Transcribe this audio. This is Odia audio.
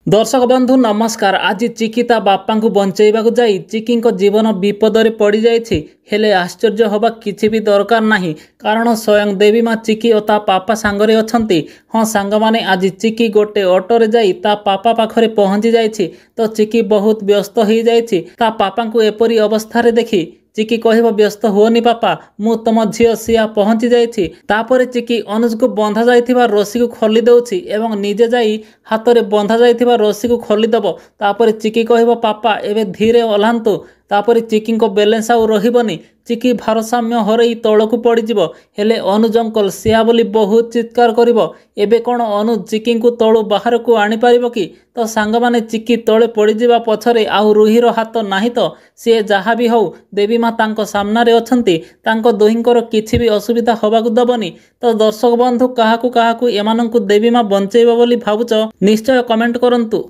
ଦର୍ଶକ ବନ୍ଧୁ ନମସ୍କାର। ଆଜି ଚିକି ତା ବାପାଙ୍କୁ ବଞ୍ଚେଇବାକୁ ଯାଇ ଚିକିଙ୍କ ଜୀବନ ବିପଦରେ ପଡ଼ିଯାଇଛି। ହେଲେ ଆଶ୍ଚର୍ଯ୍ୟ ହେବା କିଛି ବି ଦରକାର ନାହିଁ, କାରଣ ସ୍ୱୟଂ ଦେବୀ ମା ଚିକି ଓ ତା ପାପା ସାଙ୍ଗରେ ଅଛନ୍ତି। ହଁ ସାଙ୍ଗମାନେ, ଆଜି ଚିକି ଗୋଟେ ଅଟୋରେ ଯାଇ ତା ପାପା ପାଖରେ ପହଞ୍ଚି ଯାଇଛି। ତ ଚିକି ବହୁତ ବ୍ୟସ୍ତ ହେଇଯାଇଛି ତା ପାପାଙ୍କୁ ଏପରି ଅବସ୍ଥାରେ ଦେଖି। ଚିକି କହିବ, ବ୍ୟସ୍ତ ହୁଅନି ପାପା, ମୁଁ ତମ ଝିଅ ସିଆ ପହଞ୍ଚି ଯାଇଛି। ତାପରେ ଚିକି ଅନୁଜକୁ ବନ୍ଧା ଯାଇଥିବା ରସିକୁ ଖୋଲି ଦେଉଛି ଏବଂ ନିଜେ ଯାଇ ହାତରେ ବନ୍ଧା ଯାଇଥିବା ରସିକୁ ଖୋଲିଦେବ। ତାପରେ ଚିକି କହିବ, ପାପା ଏବେ ଧୀରେ ଓହ୍ଲାନ୍ତୁ। ତାପରେ ଚିକିଙ୍କ ବାଲାନ୍ସ ଆଉ ରହିବନି, ଚିକି ଭାରସାମ୍ୟ ହରେଇ ତଳକୁ ପଡ଼ିଯିବ। ହେଲେ ଅନୁଜ ଅଙ୍କଲ ସିଆ ବୋଲି ବହୁତ ଚିତ୍କାର କରିବ। ଏବେ କ'ଣ ଅନୁଜ ଚିକିଙ୍କୁ ତଳୁ ବାହାରକୁ ଆଣିପାରିବ କି? ତ ସାଙ୍ଗମାନେ, ଚିକି ତଳେ ପଡ଼ିଯିବା ପଛରେ ଆଉ ରୁହିର ହାତ ନାହିଁ ତ? ସିଏ ଯାହା ବି ହଉ, ଦେବୀ ମା ତାଙ୍କ ସାମ୍ନାରେ ଅଛନ୍ତି, ତାଙ୍କ ଦୁହିଁଙ୍କର କିଛି ବି ଅସୁବିଧା ହବାକୁ ଦବନି। ତ ଦର୍ଶକ ବନ୍ଧୁ, କାହାକୁ କାହାକୁ ଏମାନଙ୍କୁ ଦେବୀ ମା ବଞ୍ଚେଇବ ବୋଲି ଭାବୁଛ, ନିଶ୍ଚୟ କମେଣ୍ଟ କରନ୍ତୁ।